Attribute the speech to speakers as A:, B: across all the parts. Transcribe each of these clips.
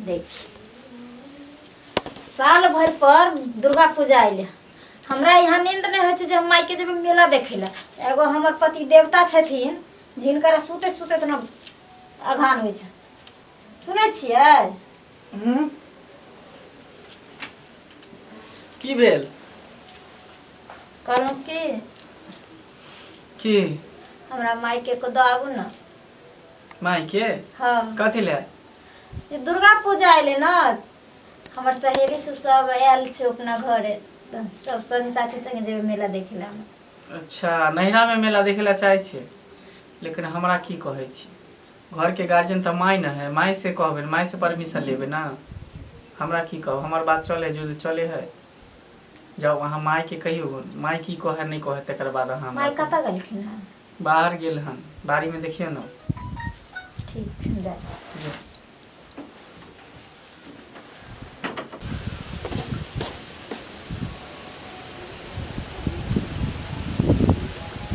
A: देख साल भरि पर दुर्गा पूजा अयलै। हमरा यहाँ नींद नहि होइ छै जे हम मायके जेबै मेला देखै लए। एगो हमर पति देवता छथिन जिनकर सुतैत सुतैत ने अघान होइ छै। सुनै छियै?
B: हम्म। की भेल?
A: कहलहुँ की
B: की
A: हमरा मायके को दऽ आबू ने।
B: मायके?
A: हाँ।
B: कथी ले?
A: ई दुर्गा पूजा अयलै ने, हमर सहेली सब सब आयल छै अपना घरे, तऽ सब संगी साथी संगे जेबै मेला देखै लए हम।
B: अच्छा, नैहरामे मेला देखे ला चाहै छियै, लेकिन हमरा की कहै छी, घरके गार्जियन तऽ माय ने है, माय से कहबै, माय से परमिशन लेबै ने। हमरा की कहब, हमर बात चले जो चले है। जाउ अहाँ मायके कहियौ, माय की कहै नहि कहै तकर बाद अहाँ हमरा
A: माय
B: कहब।
A: कतऽ गेलखिन हँ?
B: बाहर गेल हन, बाड़ीमे देखियौ ने।
A: ठीक छै, जाइ छी।
B: जाउ।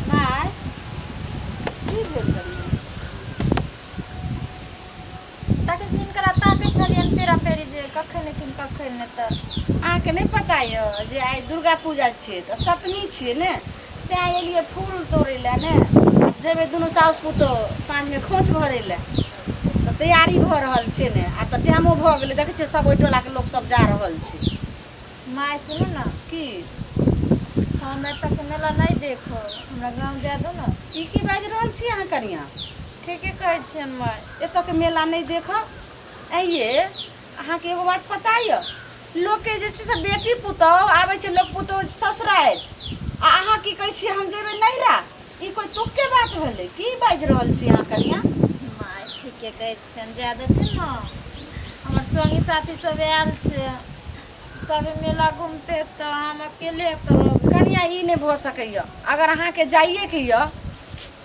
A: माय
C: की भेल कनिया?
A: तखन हिनकरा ताकै छलियनि पेरा पेरी जे कखन एथिन कखन नहि तऽ।
C: अहाँके नहि पता यऽ जे आइ दुर्गा पूजा छियै तऽ सप्तमी छियै ने, तैँ एलियै फूल तोड़ै लए ने। आब जेबै दुनू साउस पुतोहु साँझमे खोँछ भरै लए, तऽ तैयारी भऽ रहल छै ने। आब तऽ टाइमो भऽ गेलै, देखै छियै सब ओहि टोलाके लोक सब जा रहल छै।
A: माय सुनू ने।
C: की?
A: हम एतऽके मेला नहि देखब, हमरा गाँव जाय दू ने।
C: ई की बाजि रहल छी अहाँ कनिया?
A: ठीके कहै छियनि माय।
C: एतऽके मेला नहि देखब? ऐं ये, अहाँके एगो बात पता यऽ, लोकके जे छै से बेटी पुतोहु आबै छै, लोक पुतोहु ससुरारि, आ अहाँ की कहै छियै हम जेबै नैहरा? ई कोइ तुकके बात भेलै? की बाजि रहल छी अहाँ कनिया?
A: माय ठीके कहै छियनि, जाय देथिन ने। हमर संगी साथी सब आयल छै, सब मेला घूमते तऽ हम अकेले एतऽ रहबै।
C: कनिया, ई नहि भऽ सकैए। अगर अहाँके जाइएके यऽ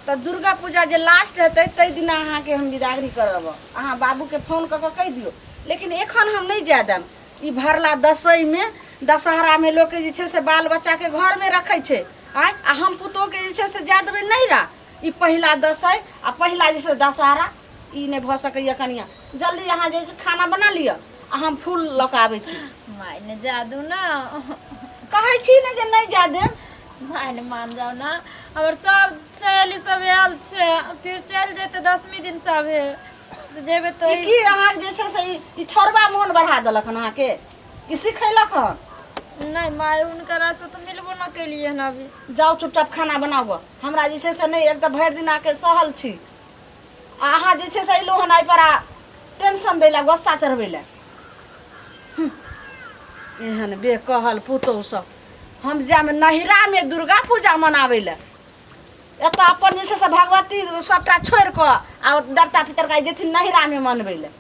C: तऽ दुर्गा पूजा जे लास्ट हेतै ताहि दिना अहाँके हम विदागरी करब। अहाँ बाबूके फोन कऽ कऽ कहि दियौ, लेकिन एखन हम नहि जाय देब। ई भरला दशईमे दशहरामे लोकके जे छै से बाल बच्चाके घरमे रखै छै, आँय, आ हम पुतोहुके जे छै से जाय देबै नैहरा? ई पहिला दशई आ पहिला जे छै दशहरा, ई नहि भऽ सकैए कनिया। जल्दी अहाँ जे छै खाना बना लिअ आ हम फूल लऽ कऽ आबै छी।
A: माय ने जादू ना।
C: कहै छी ने जे नहि जाय देब।
A: माय ने मान जाओ ना, हमर सब सहेली सब आयल छै, फिर चलि जेतै दसमी दिन सब हे तऽ जेबै तऽ।
C: ई की अहाँ जे छै से ई छोड़बा मोन बढ़ा देलक हन अहाँके? ई सिखेलक हन?
A: नहि माय, हुनकरा से तऽ मिलबो न केलियै हन अभी।
C: जाउ चुपचाप खाना बनाउ गऽ। हमरा जे छै से नहि, एक तऽ भरि दिन आके सहल छी आ अहाँ जे छै से अयलहुँ हन एहिपर आ टेंशन दै लए, गुस्सा चढ़बै लए। एहन बेकहल पुतोहु सब। हम जायब नैहरामे दुर्गा पूजा मनाबै लए, एतऽ अपन जे छै से भगवती सबटा छोड़ि कऽ आ देवता पितरका जेथिन नैहरामे मनबै लए।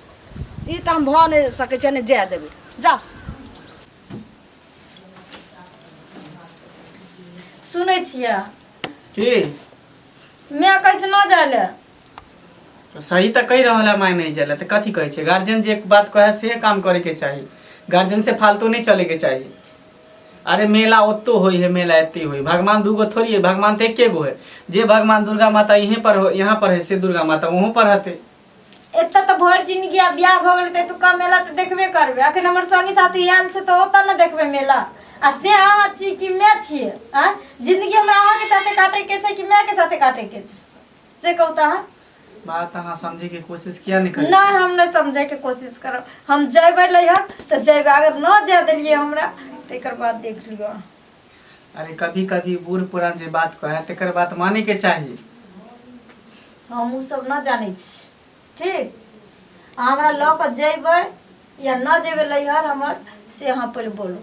C: ई तऽ हम भऽ नहि सकै छै, नहि जाय देबै। जाउ।
A: सुनै छियै?
B: की?
A: माय कहै छै न जाय लए।
B: तऽ सही तऽ कहि रहल है माय नहि जाय लए, तऽ कथी कहै छै? गार्जियन जे बात कहै से काम करैके चाही, गार्जियन से फालतू नहि चलैके चाही। अरे मेला ओतो होइ है, मेला एते होइ, भगवान दूगो थोड़ी है, भगवान तऽ एके गो है। जे भगवान दुर्गा माता यहीं पर हो, यहाँ पर है, से दुर्गा माता वहों पर हते।
A: एतऽ तऽ भरि जिंदगी आब बियाह भऽ गेलै तऽ एतुक्का मेला तऽ देखबे करबै। अखन हमर संगी साथी आयल छै तऽ ओतऽ ने देखबै मेला। आ से अहाँ छी कि माय छियै? आँय, जिंदगी हमरा अहाँके साथे काटैके छै कि मायके साथे काटैके छै, से कहू तऽ अहाँ।
B: बात अहाँ समझे के कोशिश किया नहीं करै?
A: नहि, हम नहि समझैके कोशिश करब। हम जेबै नैहर तऽ जेबै, अगर न जाय देलियै हमरा तऽ एकर बाद देख लियौ अहाँ।
B: अरे कभी कभी बूढ़ पुरान जे बात कहे तेकर बात माने के चाही।
A: हम ओ सब न जानै छी, ठीक? अहाँ हमरा लऽ कऽ जेबै या न जेबै नैहर हमर, से अहाँ पहिले बोलू।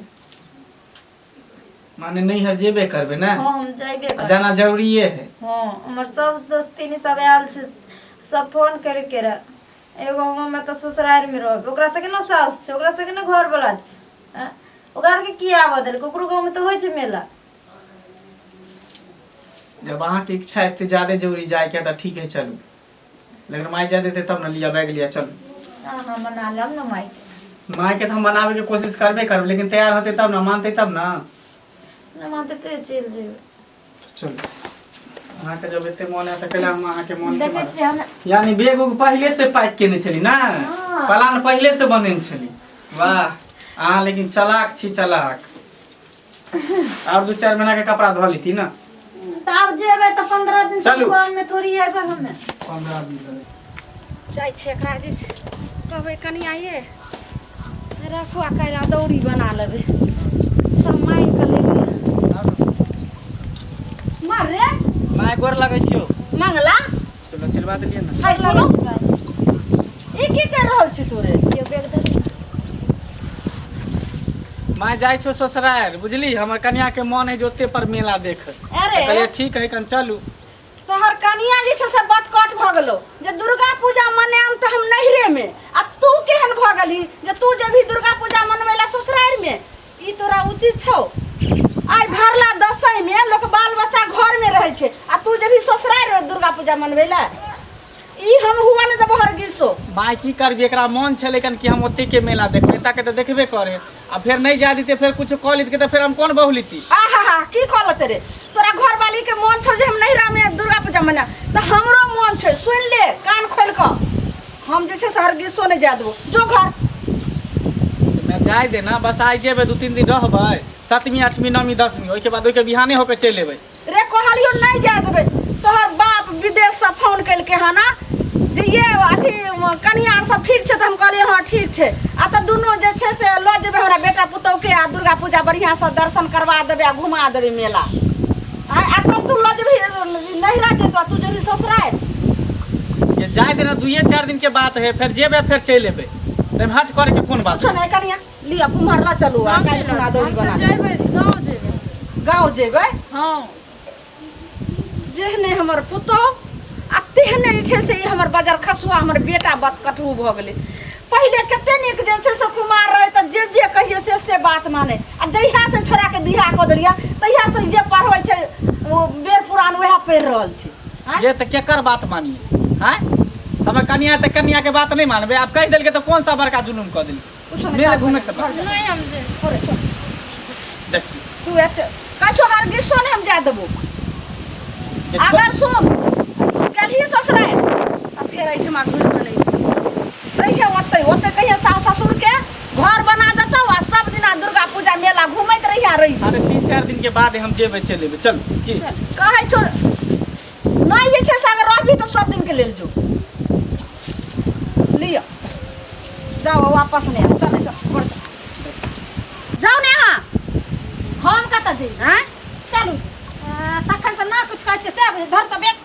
B: माने नैहर जेबे करबै ने?
A: हाँ, हम जेबे करबै।
B: जाना जरूरिये है।
A: हाँ, हमर सब दोस्तिनी सब आयल छै, सब फोन करे के रहे। एगो हम तऽ ससुरारिमे रहबै, ओकरा सबके ने साउस छै, ओकरा सबके ने घरवला छै, आँय? ओकरा आरके की आबऽ देलकै? ओकरो गाँवमे तऽ होइ छै मेला।
B: जब अहाँके इच्छा एते ज्यादे जरूरी जायके है तऽ ठीक है, चलू, लेकिन माय जाय देते तब ने। लिअ बैग लिअ, चलू।
A: अहाँ मना लेब ने मायके।
B: मायके तऽ हम मनाबैके कोशिश करबे करब, लेकिन तैयार होतै तब ने, मानतै तब ने।
A: नहि मानतै तऽ चलि जेबै।
B: चलू। अहाँके जब एते मोन है तऽ कैला हम अहाँके मोन के
A: देखै
B: मारब?
A: छियै हम।
B: यानी बेग उग पहिले से पैक केने छली ना?
A: हाँ।
B: प्लान पहिले से बनेने छली। वाह, अहाँ लेकिन चलाक छी, चलाक। आब 2-4 महीना के कपड़ा धो लेती ना।
A: तऽ आब जेबै तऽ 15 दिन
B: चलू।
A: कम में थोड़ी अयबै हमे।
B: 15 दिन लगै।
C: जाइ छियै एकरा जे छै कहबै कनिया ये राखू आ काल्हि अदौरी बना लेबै, सब मांगि कऽ लेलियै। मार रे।
B: माय, गोर लगै छियौ।
C: मंगला।
B: चलो, आशीर्वाद लिअ ने।
C: आइ सुनू, ई की कर रहल छी तू रे?
A: यो बैग धरू।
B: माय, जाइ छियौ ससुरारि, बुझली? हमर कनिया के मन है जे ओते पर मेला देख।
C: अरे,
B: कहलियै ठीक है, कन चलू।
C: तोहर कनिया जे छै से बतकट भऽ गेलो जे दुर्गा पूजा मनायम तऽ हम नैहरे में, आ तू केहन भऽ गेलही जे तू जेबही दुर्गा पूजा मनबै ला ससुरारि में? ई तोरा उचित छौ? आइ भरला दशई में लोक बाल बच्चा घर में रहै छै आ तू जेबही ससुरारि में दुर्गा पूजा मनबै ला? ई हम हुआ नहि देबो हरगिसो।
B: माय, की करबी, एकरा मन छलै कन कि हम ओते के मेला देखबै, एतऽ के तऽ देखबे करे। आ फेर नहि जा दिते, फेर कुछ कऽ लेतै तऽ फेर हम कोन बहु लेती?
C: आहा हा, की कऽ लेतै रे? तोरा घरवाली के मन छौ जे हम नैहरा में दुर्गा पूजा मना, तऽ हमरो मन छै। सुनि ले कान खोलि कऽ, हम जे छै से हरगिसो नहि जाय देबो। जो घर।
B: मैं जाय दे ना, बस आइ जेबै, 2-3 दिन रहबै, 7वीं 8वीं 9वीं 10वीं, ओहिके बाद ओहिके बिहाने होके चलि एबै।
C: रे, कहलियो नहीं जाय देबै। तोहर बाप विदेश से फोन केलकै हन जे ये अथी कनिया आर सब ठीक छै? तऽ हम कहलियै हँ, ठीक छै। आ तऽ दुनू जे छै से लऽ जेबै हमरा बेटा पुतहु के आ दुर्गा पूजा बढ़िआँ से दर्शन करवा देबै आ घुमा देबै मेला। आ तब तू लऽ जेबही नैहरा जेतौ, तू जेबही ससुरारि।
B: ये जाय देना, 2-4 दिन के बात है, फेर जेबै, फेर चलि एबै, ताहिमे हट करे के कोन बात?
C: कुछो नहि। कनिया, लिअ, कुम्हर लऽ चलू आ काल्हि खुना दौरी बना
A: हम तऽ जेबै, गाँव जेबै।
C: गाँव जेबै?
A: हँ।
C: जेहने हमर पुतहु आ तेहने जे छै से ई हमर बजर खसुआ हमर बेटा बतकटहु भऽ गेलै। पहिले कते नीक जे छै से कुमार रहै तऽ जे जे कहियै से से बात माने, आ जहिया से छोड़ाके बियाह कऽ देलियै तहिया से जे पढ़बै छै ओ बेर पुरान वएह पढ़ि रहल छै। आँय?
B: ये तऽ केकर बात मानिए? आँय, हमर कनिया तऽ कनिया के बात नहि मानबै? आब कहि देलकै तऽ कोन सा बड़का जुलुम कऽ देलकै?
C: कुछो नहि।
B: मेला
C: जाउ
B: घूमे के
C: घर जाउ।
A: नहि, हम जेबै।
C: थोड़े चल।
B: देखियौ।
C: तू एते कछो हरगिसो नहि हम जाय देबो।
B: जे
C: अगर सुन, तू गेलही ससुरारि तऽ फेर एहिठमा घुरि कऽ नहि रहिहे। ओतै ओतै कहिया सासु ससुर के घर बना देतौ आ सब दिना दुर्गा पूजा मेला घूमैत रहिया रही।
B: अरे, 3-4 दिन के बाद हम जेबै, चलि एबै। चल की?
C: कहै छौ नहि जे छै से अगर रहबही तऽ सब दिन के लेल जो। लिअ, जाओ, वापस नहि आब। चल चल, घर चल। जाउ ने अहाँ।
A: हम कतऽ जेबै?
C: आँय?
A: चलू। तखन से ना कुछ कहै छियै से धर तऽ बेग।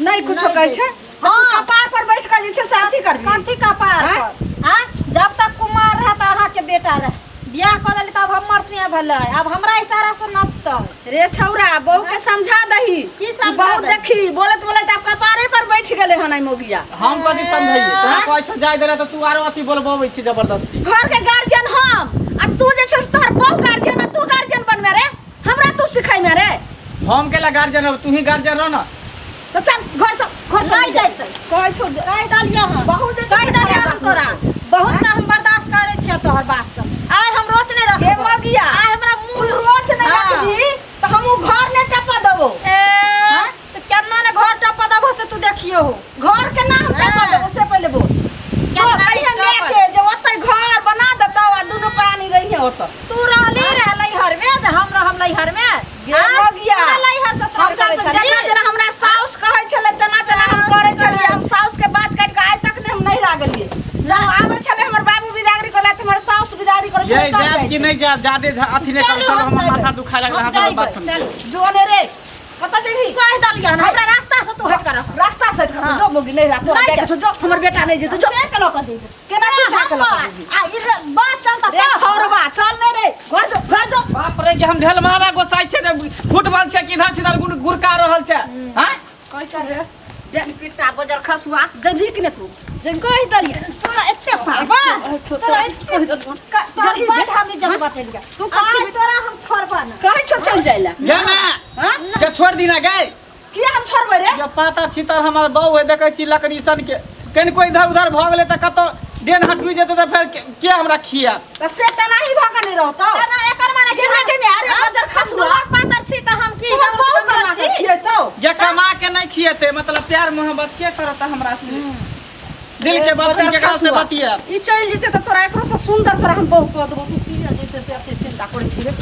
C: नहि कुछो
A: नहि
C: कहै
A: दै।
C: छै तऽ तू
A: हाँ।
C: कपार पर बैठ कऽ जे छै से अथी करबी?
A: कथी कपार
C: आँय?
A: पर? आँय? जब तक कुमार रहे तऽ अहाँके बेटा रहे, बियाह कऽ लेली तब हमर सिंह भेलै, आब हमरा इशारा से नचतै।
C: रे छौरा, बहू के समझा दही।
A: की समझा
C: बहुत
A: दही?
C: देखी बोलत बोलत आब कपारे पर बैठ गेलै हन आई मोगिया।
B: हम कथी समझैए? तोरा कहै छौ जाय देला तऽ तू आरो अथी बोलबबै छी जबरदस्ती।
C: घर के गार्जियन हम आ तू जे छै से तोहर बहू गार्जियन, आ तू गार्जियन बनमे रे? हमरा तू सिखैमे रे?
B: हम केला गार्जियन रहब? तू ही गार्जियन रह ना।
C: तऽ चल घर चल, घर चल।
A: नहि जैतै।
C: कहै छौ
A: कहि देलियै हन।
C: बहू जे छै
A: कहि देलियै हम तोरा, बहुत ना हम बर्दाश्त करै छियै तोहर बात सब। आइ हम रोच नहि
C: हे
A: रखबो।
C: मगिया,
A: आइ हमरा
C: तू
A: मुँह
C: रोच नहि
A: हाँ।
C: रखबी तऽ हम उ घर नहि टपा देबो।
A: ए, तऽ केना ने घर टपा देबो से तू देखियो हो।
C: घर के ना हम टपा
A: हाँ।
C: देबो से पहिले बोल। तो
A: केना
C: कहिया
A: नहि
C: माय
A: टपा
C: के जे ओतै घर बना देतौ आ दुनू प्राणी रहिहे ओतऽ।
A: तू रहली रहे नैहर में जे हम रहम नैहर में?
C: गे मगिया,
A: तोरा नैहर ससुराल
C: हम
A: करै
C: तऽ
A: छली?
C: जेना जेना हमरा साउस कहै छलै तेना तेना हम करै छलियै। हम साउस के बात काटि कऽ आइ तक नहि हम नैहरा गेलियै। जब आबै छलै हमर बाबू बिदागरी करै तऽ हमर साउस बिदागरी करै
B: ये
C: छलै तब
B: जायब
C: जाइ
B: कि नहि जायब? जादे अथी नहि करू।
A: चलू,
B: चलो,
A: हम
B: हमर
A: जेबै।
B: माथा दुखाय लागल
A: हम
B: अहाँ सब बात
A: जेबै,
B: सुन।
A: चलू।
C: जो ने रे, कतऽ जेबही?
A: कहि देलियै हन, हमरा रास्ता से तू हटि कऽ रह।
C: रास्ता से हटि कऽ
A: हाँ।
C: जो मोगी, नहीं रास्ता
A: नहि
C: जाइ के छौ, जो। हमर बेटा नहि जेतौ, जो।
A: से के लऽ कऽ जेबै?
C: केना तू साइकिल लऽ कऽ जेबही?
A: आ ई बात चलता
C: रे छौरबा, चल ने रे, घर जो, घर जो।
B: बाप रे, के हम ढेल मारा गोसाइ छै ते फुटबॉल छै कि इधर सीधर गुड़का रहल छै? हैं?
C: कहै चल रे देख पिट्टा बजर खसुआ, जेबही कि नहि तू?
A: कहि देलियै तोरा एते पाबा, तोरा एते तोरा बड हम इज्जत बचेलियै।
C: तू कथी
A: आइ तोरा हम छोड़बा ना।
C: कहै छौ चल जाइ लए।
B: गे माय,
C: हाँ?
B: के छोड़ दीना गे।
C: किया हम छोड़बै रे?
B: ये पाता छितर हमर बहू है, देखै छी लकड़ी सन के, कनिको इधर उधर भऽ गेलै तऽ कतौ डेन हटबी जेतै तऽ फेर के हमरा खियात?
C: तऽ से तेनाही भऽ कऽ नहि रहतौ।
A: ना, एकर माने
C: गे माय, गे माय, अरे बजर खसुआ।
A: पातर छी तऽ हम की
C: तोहर बहु कमा के खिएतौ
B: ये कमा के नहीं खिएते मतलब प्यार मोहब्बत के करता हमरा से दिल के बात हम केकरा से बतिया
C: ई चलि जेतै तऽ तोरा एकरो से सुंदर तोरा हम बहु कऽ देबौ तू किया जे छै से एते चिंता करै छी रे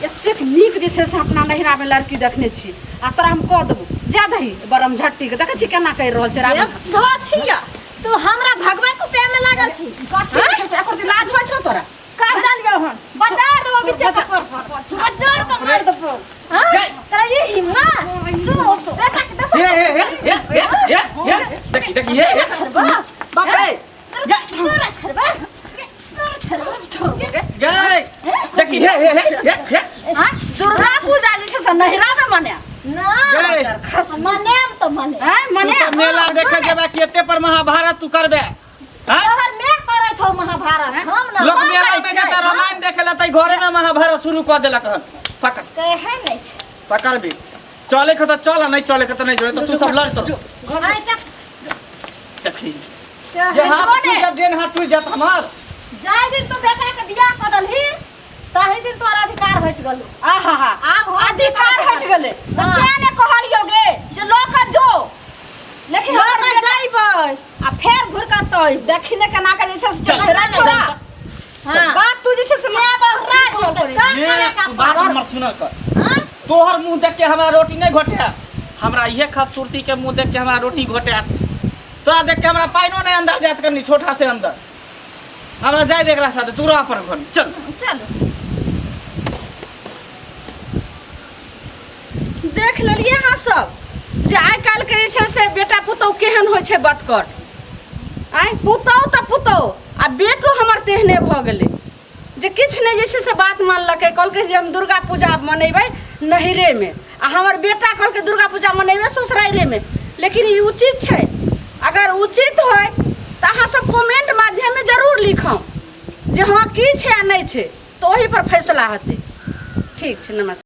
C: एतेक नीक जे छै से अपना नहिरा मे लड़की देखने छी आ तोरा हम कऽ देबौ जा दही बरम झट्टी के देखै छी केना कहि रहल छै रावण
A: छिया तू हमरा भगबै को पे में लागल छी
C: कथी जे छै से एकर लाज होइ छौ तोरा
A: कर देलियौ हन बजा देबो बिच्चे पर बजोर के मार देबो हां तोरा ये हिम्मत तू बेटा के देखो
B: हे हे हे हे हे हे हे देखी देखी हे हे बाप रे
A: तोरा छड़बा तोरा छड़बा
B: गए देखी हे हे हे हे हे
A: हां
C: दुर्गा पूजा जे छै से नहिरा मे मनायब
A: ना
B: गए
A: मनेम तो मने
C: आँय
B: तू
C: मनायब
B: सब मेला देखे जेबा कि एते पर महाभारत तू करबे हैं
A: तोहर मैं करै छौ महाभारत हम ना
B: लोग मेला में जेता रामायण देखे ला तई घरे में महाभारत शुरू कर देलक हन पकड़
A: कहे नहीं छै
B: पकड़ भी चले के तो चल नहीं चले के तो नहीं जोड़े तो तू सब लड़ तो
A: आइ तक
B: देखी ये हाथ टूट जात देन हाथ टूट जात हमार
A: जाहि दिन तू बेटा के बियाह कऽ देलही ताहि दिन तोहर अधिकार हटि गेलौ
C: आहा हा
A: आब हो
C: अधिकार हटि गेलै तऽ
A: हाँ।
C: तें ने कहलियौ गे जे लऽ कऽ जो लेकिन
A: लऽ
C: हमर
A: कऽ
C: बेटा
A: जइबै आ फेर घुरि कऽ तऽ अइबै
C: देखी ने केना के जे छै से
B: चल,
C: चल छोड़ा
A: हाँ
C: बात तू जे छै से
A: से बहरा जेतै काम
B: ये
A: करे
B: तू बात हमर सुनल कर
A: हाँ
B: तोहर मुंह देख के हमरा रोटी नहीं घोटे हमरा इहे खूबसूरती के मुंह देख के हमरा रोटी घोटे तोरा देख के हमरा पाइनो नहीं अंदर जात करनी छोटा से अंदर हमरा जाय देख रहा साथे तू रह पर घर चल
A: चलो
C: देख लेलियै अहाँ सब जे आइ काल्हिके जे छै से बेटा पुतहु केहन होइ छै बटकट आँय पुतहु तऽ पुतहु आ बेटो हमर तेहने भऽ गेलै जे किछु नहि जे छै से बात मानलकै कहलकै जे हम दुर्गा पूजा मनेबै नैहरेमे आ हमर बेटा कहलकै दुर्गा पूजा मनेबै ससुराइरेमे लेकिन ई उचित छै अगर उचित होइ तऽ अहाँ सब कमेंट माध्यममे जरूर लिखब जे हँ की छै आ नहि छै तऽ ओहिपर फैसला हेतै ठीक छै नमस्कार।